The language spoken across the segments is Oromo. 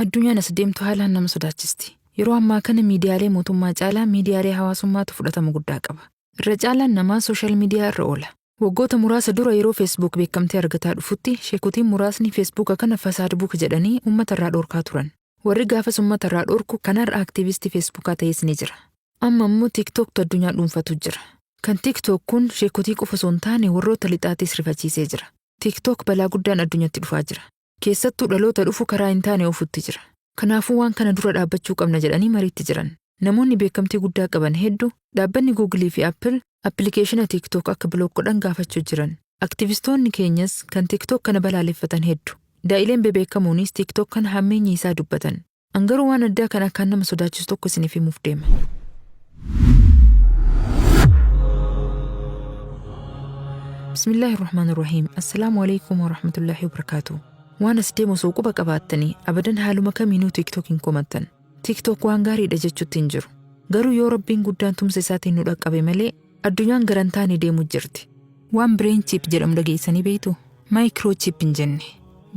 Addunyaan as deemtu haalaan nama sodaachisti. Yeroo ammaa kana miidiyaalee mootummaa caalaa miidiyaalee hawaasummaatu fudhatama guddaa qaba. Irra caalaan namaa social media irra oola. Waggoota muraasa dura yeroo Facebook beekamtii argataa dhufutti, sheekotiin muraasni Feesbuuka kana fasaad book jedhanii uummata irraa dhorkaa turan. Warri gaafas uummata irraa dhorku kan har'a aktiivistii Feesbuukaa ta'es ni jira. Amma immoo TikToktu addunyaa dhuunfatu jira. Kan TikTok kun sheekotii qofa osoo hin taane warroota lixaatis rifachiisee jira. TikTok balaa guddaan addunyatti dhufaa jira. Keessattuu dhaloota dhufu karaa hin taane ofutti jira. Kanaafuu waan kana dura dhaabbachuu qabna jedhanii mariitti jiran. Namoonni beekamtii guddaa qaban hedduu dhaabbanni Googilii fi Apple appilikeeshina TikTok akka block godhan gaafachuu jiran. Aktivistoonni keenyas kan TikTok kana balaaleffatan hedduu. Daa'ileen bebeekamuunis TikTok kana hammeenyi isaa dubbatan. An garuu waan addaa kan akkaan nama sodaachisu tokko isiniif himuuf deema. Bismillahirrahmanirrahiim. Assalaamu alaikum warahmatullaahi wabarakaatu. Waan as deemu osoo quba qabaattanii abadan haaluma kamiinuu TikTok hin komattan. TikTok waan gaariidha jechuutti hin jiru. Garuu yoo Rabbiin guddaan tumsa isaatiin nu dhaqqabe malee addunyaan garan taane deemu jirti. Waan brain chip jedhamu dhageessanii beektu? Micro chip hin jenne.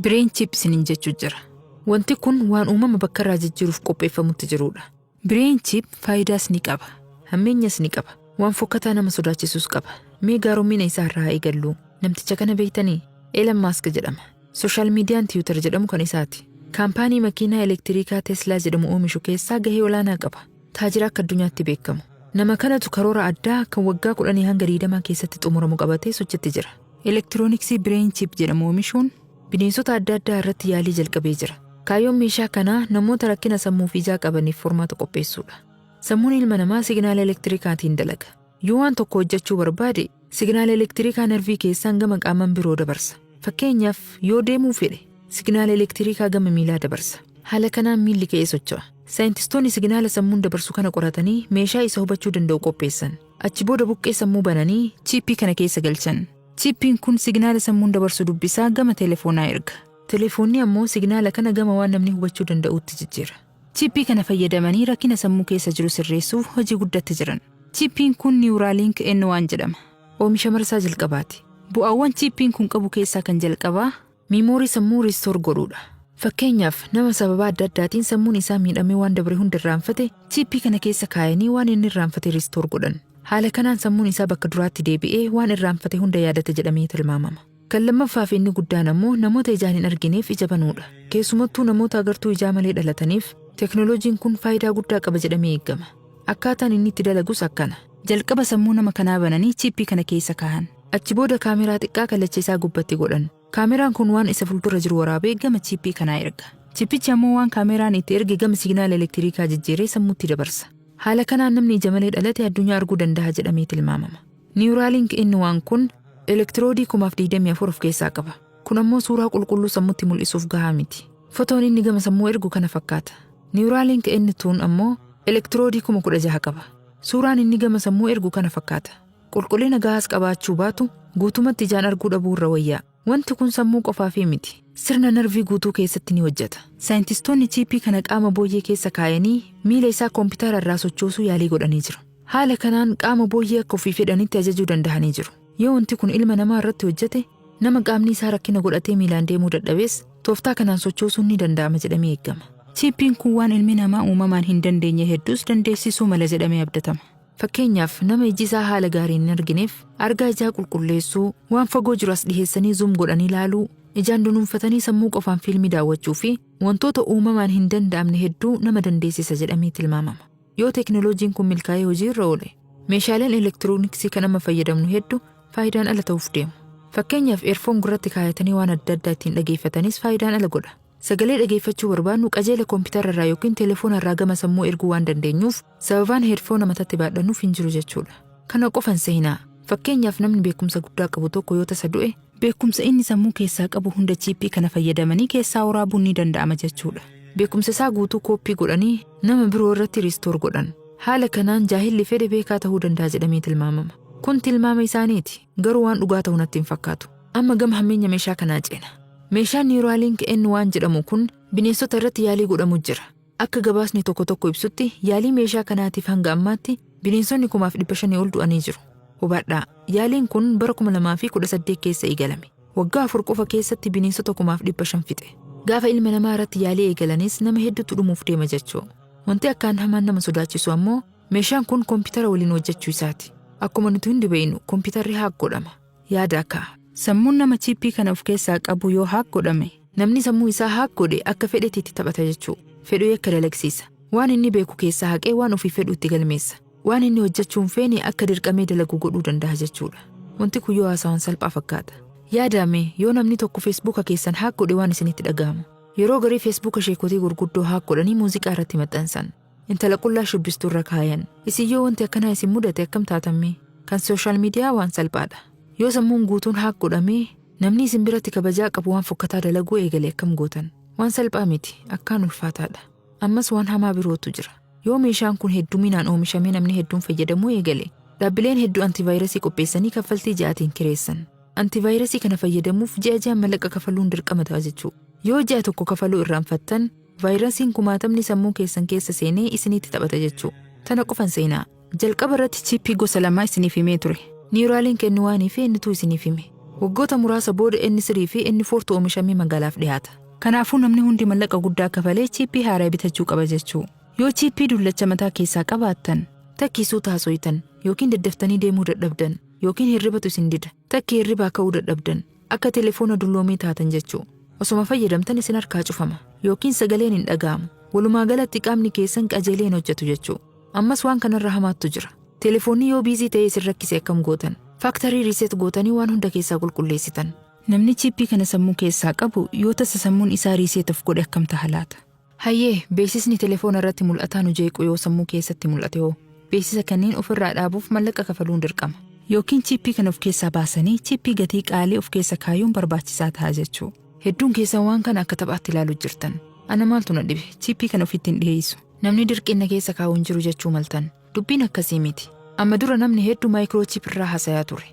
Brain chip isiniin jechuu jira. Wanti kun waan uumama bakka irraa jijjiiruuf qopheeffamutti jirudha. Brain chip faayidaas ni qaba. Hammeenyas ni qaba. Waan fokkataa nama sodaachisus qaba. Mee gaaromina isaa irraa haa eegallu. Namticha kana beektanii? Elon Musk jedhama. Social miidiyaan Twitter jedhamu kan isaati. Kaampaanii makiinaa elektiriikaa Teslaa jedhamu oomishu keessaa gahee olaanaa qaba. Taajira akka addunyaatti beekamu. Nama kanatu karoora addaa kan waggaa 10 hanga 20 keessatti xumuramu qabatee sochitti jira. Elektirooniksii Brain Chip jedhamu oomishuun bineensota adda addaa irratti yaalii jalqabee jira. Kaayyoon meeshaa kanaa namoota rakkina sammuu fi ijaa qabaniif furmaata qopheessuudha. Sammuun ilma namaa signaala elektirikaatiin dalaga. Yoo waan tokko hojjechuu barbaade, signaala elektirikaa narvii keessaan gama qaaman biroo dabarsa. Fakkeenyaaf, yoo deemuu fedhe, signaala elektirikaa gama miilaa dabarsa. Haala kanaan miilli ka'ee socho'a. Saayintistoonni signaala sammuun dabarsu kana qoratanii meeshaa isa hubachuu danda'u qopheessan. Achi booda buqqee sammuu bananii chiippii kana keessa galchan. Chiippiin kun signaala sammuun dabarsu dubbisaa gama telefoonaa erga. Telefoonni ammoo signaala kana gama waan namni hubachuu danda'uutti jijjiira. Chiippii kana fayyadamanii rakkina sammuu keessa jiru sirreessuuf hojii guddatti jiran. Chiippiin kun Neuralink N1 jedhama. Oomisha marsaa jalqabaati. Bu'aawwan chiippiin kun qabu keessaa kan jalqabaa memory sammuu restore godhuudha. Fakkeenyaaf, nama sababa adda addaatiin sammuun isaa miidhamee waan dabre hunda irraanfate, chiippii kana keessa kaayanii waan inni irraanfate restore godhan. Haala kanaan sammuun isaa bakka duraatti deebi'ee waan irraanfate hunda yaadata jedhamee tilmaamama. Kan lammaffaa fi inni guddaan ammoo namoota ijaan hin argineef ija banuudha. Keessumattuu namoota agartuu ijaa malee dhalataniif teknooloojiin kun faayidaa guddaa qaba jedhamee eegama. Akkaataan inni itti dalagus akkana. Jalqaba sammuu nama kanaa bananii chiippii kana keessa kaahan. Achi booda kaameraa xiqqaa kallacha isaa gubbatti godhan. Kaameraan kun waan isa fuuldura jiru waraabee gama chiippii kanaa erga. Chiippichi ammoo waan kaameraan itti erge gama signaala elektiriikaa jijjiiree sammuutti dabarsa. Haala kanaan namni ija malee dhalate addunyaa arguu danda'a jedhamee tilmaamama. Neuralink N1 kun elektiroodii 2024 of keessaa qaba. Kun ammoo suuraa qulqulluu sammuutti mul'isuuf gahaa miti. Fotoon inni gama sammuu ergu kana fakkaata. Neuralink N2 ammoo elektiroodii 16,000 qaba. Suuraan inni gama sammuu ergu kana fakkaata. Qulqullina gahaas qabaachuu baatu, guutumatti ijaan arguu dhabuu irra wayyaa. Wanti kun sammuu qofaafii miti. Sirna narvii guutuu keessatti ni hojjeta. Saayintistoonni chiippii kana qaama booyyee keessa kaayanii miila isaa koompitara irraa sochoosuu yaalii godhanii jiru. Haala kanaan qaama booyyee akka ofii fedhanitti ajajuu dandahanii jiru. Yoo wanti kun ilma namaa irratti hojjete, nama qaamni isaa rakkina godhatee miilaan deemuu dadhabees tooftaa kanaan sochoosuun ni danda'ama jedhamee eegama. Chiippiin kun waan ilmi namaa uumamaan hin dandeenye hedduus dandeessisuu mala jedhamee abdatama. Fakkeenyaaf, nama iji isaa haala gaariin hin argineef argaa ijaa qulqulleessuu, waan fagoo jiru as dhiheessanii zoom godhanii ilaaluu, ijaan dunuunfatanii sammuu qofaan fiilmii daawwachuu fi wantoota uumamaan hin danda'amne hedduu nama dandeessisa jedhamee tilmaamama. Yoo teeknooloojiin kun milkaa'ee hojii irra oole, meeshaaleen elektirooniksii kan amma fayyadamnu hedduu faayidaan ala ta'uuf deemu. Fakkeenyaaf, earphone gurratti kaayatanii waan adda addaa ittiin dhageeffatanis faayidaan ala godha. Sagalee dhageeffachuu barbaannu qajeela koompitara irraa yookiin telefoona irraa gama sammuu erguu waan dandeenyuuf, sababaan headphone matatti baadhannuuf hin jiru jechuudha. Kana qofan seenaa. Fakkeenyaaf, namni beekumsa guddaa qabu tokko yoo tasa du'e, beekumsa inni sammuu keessaa qabu hunda chiippii kana fayyadamanii keessaa waraabuun ni danda'ama jechuudha. Beekumsa isaa guutuu copy godhanii nama biroo irratti restore godhan. Haala kanaan jaahilli fedhe beekaa ta'uu danda'a jedhamee tilmaamama. Kun tilmaama isaaniiti. Garuu waan dhugaa ta'u natti hin fakkaatu. Amma gama hammeenya meeshaa kanaa ceena. Meeshaan Neuralink N1 jedhamu kun bineensota irratti yaalii godhamu jira. Akka gabaasni tokko tokko ibsutti, yaalii meeshaa kanaatiif hanga ammaatti bineensonni 5,500 ol du'anii jiru. Hubadhaa, yaaliin kun bara 2018 keessa eegalame. Waggaa 4 qofa keessatti bineensota 5,500 fixe. Gaafa ilma namaa irratti yaalii eegalanis nama hedduutu dhumuuf deema jechuu. Wanti akkaan hamaan nama sodaachisu ammoo meeshaan kun koompitara waliin hojjechuu isaati. Akkuma nuti hundi beeknu, koompitarri hack godhama. Yaada akka Sammuun nama chiippii kana of keessaa qabu yoo hack godhame, namni sammuu isaa hack godhe akka fedhetti itti taphata jechuu. Fedhuu akka dalagsiisa. Waan inni beeku keessaa haqee waan ofii fedhu itti galmeessa. Waan inni hojjechuu hin feene akka dirqamee dalagu godhuu danda'a jechuudha. Wanti kun yoo haasawan salphaa fakkaata. Yaadame, yoo namni tokko Feesbuuka keessan hack godhe waan isinitti dhaga'amu. Yeroo garii Feesbuuka sheekotii gurguddoo hack godhanii muuziqaa irratti maxxansan. Intala qullaa shubbistuu irra kaayan. Isin yoo wanti akkanaa isin mudate akkam taatamme? Kan social media waan salphaadha. Yoo sammuun guutuun hack godhamee namni isin biratti kabajaa qabu waan fokkataa dalaguu eegale akkam gootan? Waan salphaa miti, akkaan ulfaataadha. Ammas waan hamaa birootu jira. Yoo meeshaan kun hedduminaan oomishamee namni hedduun fayyadamuu eegale, dhaabbileen hedduu antivaayirasii qopheessanii kaffaltii ji'aatiin kireessan. Antivaayirasii kana fayyadamuuf ji'a ji'aan mallaqa kafaluun dirqama ta'a jechuudha. Yoo ji'a tokko kafaluu irraanfattan, vaayirasiin kumaatamni sammuu keessan keessa seenee isinitti taphata jechuudha. Tana qofan seenaa. Jalqaba irratti chiippii gosa lamaa isiniif himee ture. Neuralink N1 fi N2 isiniif hime. Waggoota muraasa booda N3 fi N4tu oomishamee magaalaaf dhiyaata. Kanaafuu namni hundi mallaqa guddaa kafalee chiippii haaraa bitachuu qaba jechuu. Yoo chiippii dullacha mataa keessaa qabaattan, takkisuu taasoyitan yookiin daddaftanii deemuu dadhabdan yookiin hirribatu isin dida, takki hirribaa ka'uu dadhabdan, akka telefoona dulloomee taatan jechuu. Osoma fayyadamtan isin harkaa cufama yookiin sagaleen hin dhaga'amu. Walumaa galatti qaamni keessan qajeelee hin hojjetu jechuu. Ammas waan kanarra hamaattu jira. Telefoonni yoo busy ta'ee isin rakkise akkam gootan? Factory reset gootanii waan hunda keessaa qulqulleessitan. Namni chiippii kana sammuu keessaa qabu yoo tasa sammuun isaa reset of godhe akkam taha laata? Hayyee, beeksisni telefoona irratti mul'ataa nu jeequ yoo sammuu keessatti mul'ate hoo? Beeksisa kanneen ofirraa dhaabuuf mallaqa kafaluun dirqama. Yookiin chiippii kana of keessaa baasanii chiippii gatii qaalii of keessa kaayuun barbaachisaa ta'a jechuu. Hedduun keessan waan kana akka taphaatti ilaaluu jirtan. Ana maaltu na dhibe? Chiippii kana ofitti hin dhiyeessu. Namni dirqina keessa kaa'u hin jiru jechuu maltan. Dubbiin akkasii miti. Amma dura namni hedduu microchip irraa haasayaa ture.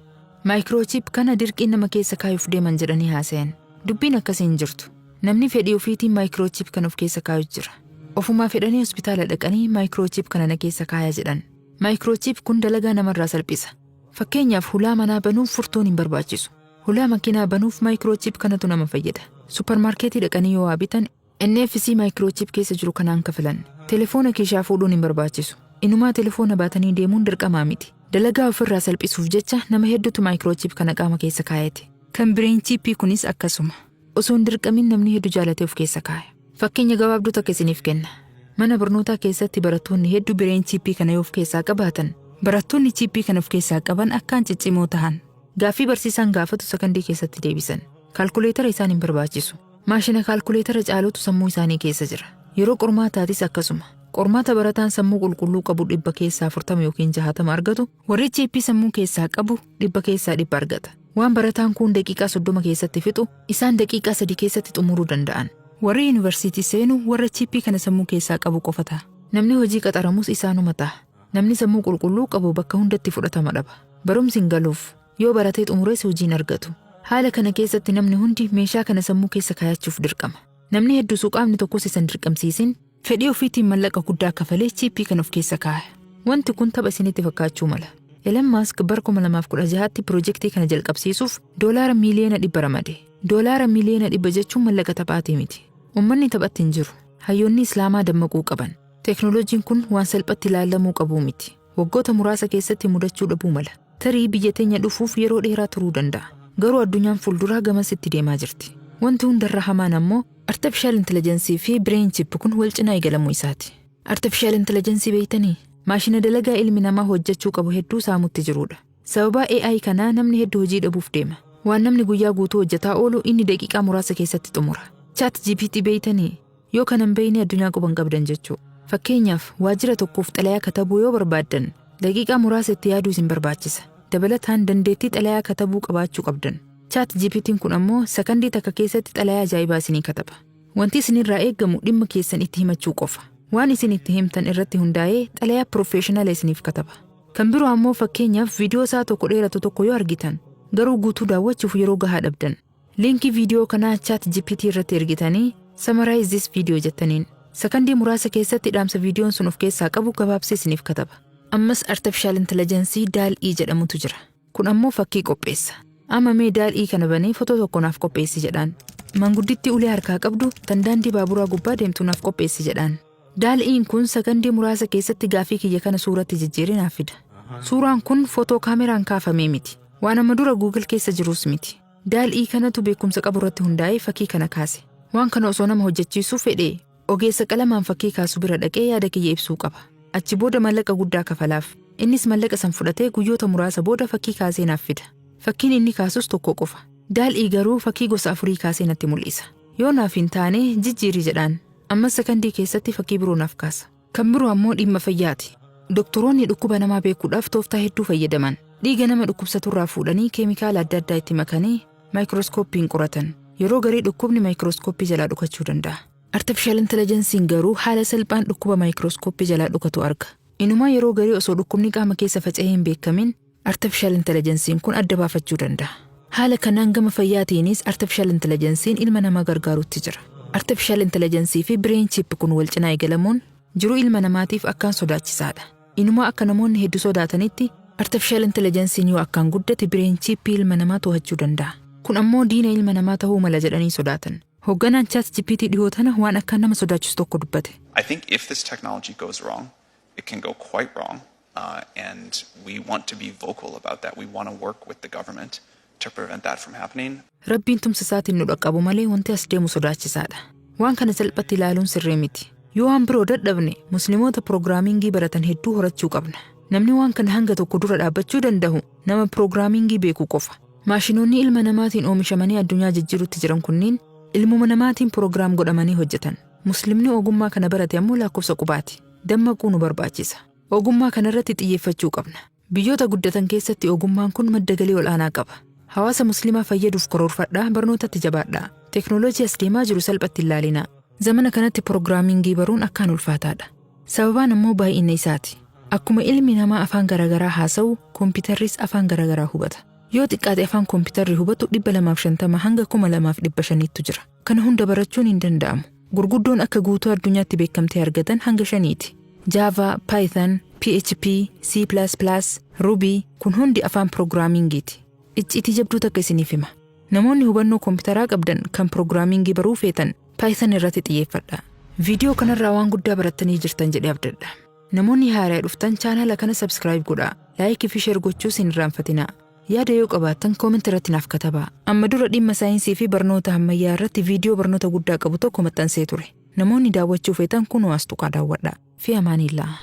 Microchip kana dirqiin nama keessa kaayuuf deeman jedhanii haasayan. Dubbiin akkasii hin jirtu. Namni fedhii ofiitiin microchip kana of keessa kaayu jira. Ofumaa fedhanii hospitaala dhaqanii microchip kana na keessa kaaya jedhan. Microchip kun dalagaa namarraa salphisa. Fakkeenyaaf, hulaa manaa banuuf furtuun hin barbaachisu. Hulaa makiinaa banuuf microchip kanatu nama fayyada. Supparmaarkeetii dhaqanii yoo waa bitan NFC microchip keessa jiru kanaan kafalan. Telefoona keeshaa fuudhuun hin barbaachisu. Inumaa telefoona baatanii deemuun dirqamaa miti. Dalagaa ofirraa salphisuuf jecha nama hedduutu microchip kana qaama keessa kaayate. Kan brain chiippii kunis akkasuma. Osoo hin dirqamin namni hedduu jaalatee of keessa kaaya. Fakkeenya gabaabduu takka isiniif kenna. Mana barnootaa keessatti barattoonni hedduu brain chiippii kana yoo of keessaa qabaatan, Barattoonni chiippii kana of keessaa qaban akkaan ciccimoo tahan. Gaaffii barsiisaan gaafatu sakandii keessatti deebisan. Kaalkuleetara isaan hin barbaachisu. Maashina kaalkuleetara caalutu sammuu isaanii keessa jira. Yeroo qormaataatis akkasuma. Qormaata barataan sammuu qulqulluu qabu 40% yookiin 60 argatu, warri chiippii sammuu keessaa qabu 100% argata. Waan barataan kun daqiiqaa 30 keessatti fixu, isaan daqiiqaa 3 keessatti xumuruu danda'an. Warri yuunivarsiitii seenu warra chiippii kana sammuu keessaa qabu qofa ta'a. Namni hojii qaxaramus isaanuma ta'a. Namni sammuu qulqulluu qabu bakka hundatti fudhatama dhaba. Barumsi hin galuuf. Yoo baratee xumures hojii hin argatu. Haala kana keessatti namni hundi meeshaa kana sammuu keessa kaayachuuf dirqama. Namni hedduu qaamni tokkos isan dirqamsiisin fedhii ofiitiin mallaqa guddaa kafalee chiippii kana of keessa kaaya. Wanti kun tapha isinitti fakkaachuu mala. Elon Musk bara 2016tti piroojeektii kana jalqabsiisuuf $100 miiliyoona ramade. $100 miiliyoona jechuun mallaqa taphaatii miti. Uummanni taphatti hin jiru. Hayyoonni Islaamaa dammaquu qaban. Teeknooloojiin kun waan salphatti ilaalamuu qabuu miti. Waggoota muraasa keessatti mudachuu dhabuu mala. Tarii biyya teenya dhufuuf yeroo dheeraa turuu danda'a. Garuu addunyaan fuulduraa gamasitti deemaa jirti. Wanti hundarra hamaan ammoo artificial intelligence fi brain chip kun wal cinaa eegalamuu isaati. Artificial intelligence beektanii? Maashina dalagaa ilmi namaa hojjechuu qabu hedduu saamutti jirudha. Sababa AI kanaa namni hedduu hojii dhabuuf deema. Waan namni guyyaa guutuu hojjetaa oolu inni daqiiqaa muraasa keessatti xumura. Chat GPT beektanii? Yoo kana hin beekne addunyaa quban qabdan jechuudha. Fakkeenyaaf, waajjira tokkoof xalayaa katabuu yoo barbaaddan, daqiiqaa muraasa itti yaaduu isin barbaachisa. Dabalataan dandeettii xalayaa katabuu qabaachuu qabdan. Chat GPT'n kun ammoo sakandii takka keessatti xalayaa ajaa'ibaa isinii kataba. Wanti isinirraa eeggamu dhimma keessan itti himachuu qofa. Waan isin itti himtan irratti hundaa'ee xalayaa professional isiniif kataba. Kan biroo ammoo, fakkeenyaaf, viidiyoo isaa tokko dheeratu tokko yoo argitan, garuu guutuu daawwachuuf yeroo gahaa dhabdan, liinkii viidiyoo kanaa Chat GPT irratti ergitanii "Summarize this video" jettaniin, sakandii muraasa keessatti dhaamsa viidiyoon sun of keessaa qabu gabaabsee isiniif kataba. Ammas artificial intelligence DALL-E jedhamutu jira. Kun ammoo fakkii qopheessa. Amma mee DALL-E kana banee fotoo tokko naaf qopheessi jedhaan. Mangudditti ulee harkaa qabdu tan daandii baaburaa gubbaa deemtu naaf qopheessi jedhaan. DALL-E'n kun sakandii muraasa keessatti gaafii kiyya kana suuratti jijjiiree naaf fida. Suuraan kun fotoo kaameraan kaafamee miti. Waan amma dura Google keessa jirus miti. DALL-E kanatu beekumsa qabu irratti hundaa'ee fakkii kana kaase. Waan kana osoo nama hojjechiisuu fedhee, ogeessa qalamaan fakkii kaasu bira dhaqee yaada kiyya ibsuu qaba. Achi booda mallaqa guddaa kafalaaf. Innis mallaqa san fudhatee guyyoota muraasa booda fakkii kaasee naaf fida. Fakkiin inni kaasus tokko qofa. DALL-E garuu fakkii gosa afurii kaasee natti mul'isa. Yoo naaf hin taane, jijjiiri jedhaan. Ammas sakandii keessatti fakkii biroo naaf kaasa. Kan biroo ammoo dhimma fayyaati. Doktoroonni dhukkuba namaa beekuudhaaf tooftaa hedduu fayyadaman. Dhiiga nama dhukkubsaturraa fuudhanii keemikaala adda addaa itti makanii maayikirooskooppiin qoratan. Yeroo garii dhukkubni maayikirooskooppii jalaa dhokachuu danda'a. Artificial intelligence'n garuu haala salphaan dhukkuba maayikirooskooppii jalaa dhokatu arga. Inumaa yeroo garii osoo dhukkubni qaama keessa faca'ee hin beekamin artificial intelligence'n kun adda baafachuu danda'a. Haala kanaan gama fayyaatiinis artificial intelligence'n ilma namaa gargaarutti jira. Artificial intelligence fi brain chip kun wal cinaa eegalamuun jiruu ilma namaatiif akkaan sodaachisaadha. Inumaa akka namoonni hedduu sodaatanitti, artificial intelligence'n yoo akkaan guddate brain chip ilma namaa to'achuu danda'a. Kun ammoo diina ilma namaa ta'uu mala jedhanii sodaatan. Hoogganaan ChatGPT dhiyoo tana waan akkaan nama sodaachisu tokko dubbate. I think if this technology goes wrong, it can go quite wrong. And we want to be vocal about that. We want to work with the government to prevent that from happening. Rabbiin tumsa isaatiin nu dhaqqabu malee wanti as deemu sodaachisaadha. Waan kana salphatti ilaaluun sirrii miti. Yoo waan biroo dadhabne, musliimoota programmingii baratan hedduu horachuu qabna. Namni waan kana hanga tokko dura dhaabbachuu danda'u nama programmingii beeku qofa. Maashinoonni ilma namaatiin oomishamanii addunyaa jijjiirutti jiran kunniin ilmuma namaatiin program godhamanii hojjetan. Muslimni ogummaa kana barate ammoo lakkoofsa qubaati. Dammaquu nu barbaachisa. Ogummaa kanarratti xiyyeeffachuu qabna. Biyyoota guddatan keessatti ogummaan kun madda galii ol'aanaa qaba. Hawaasa musliimaa fayyaduuf karoorfadhaa, barnootatti jabaadhaa. Teeknooloojii as deemaa jiru salphatti ilaalinaa. Zamana kanatti programmingii baruun akkaan ulfaataadha. Sababaan ammoo baay'ina isaati. Akkuma ilmi namaa afaan garaagaraa haasa'u, koompiitarris afaan garaagaraa hubata. Yoo xiqqaate afaan koompiitarri hubatu 250 hanga 2500ttu jira. Kana hunda barachuun hin danda'amu. Gurguddoon akka guutuu addunyaatti beekamtee argatan hanga shaniiti. Java, Python, PHP, C++, Ruby kun hundi afaan programmingiiti. Icciitii jabduu takka isiniif hima. Namoonni hubannoo koompiitaraa qabdan kan programmingii baruu feetan Python irratti xiyyeeffadha. Viidiyoo kanarraa waan guddaa barattanii jirtan jedhee abdadha. Namoonni haaraa dhuftan chaanala kana subscribe godhaa. Like fi share gochuus hin irraanfatinaa. Yaada yoo qabaattan comment irratti naaf katabaa. Amma dura dhimma saayinsii fi barnoota ammayyaa irratti viidiyoo barnoota guddaa qabu tokko maxxansee ture. Namoonni daawwachuu feetan kunoo as tuqaa daawwadhaa. Fi amaanillaa.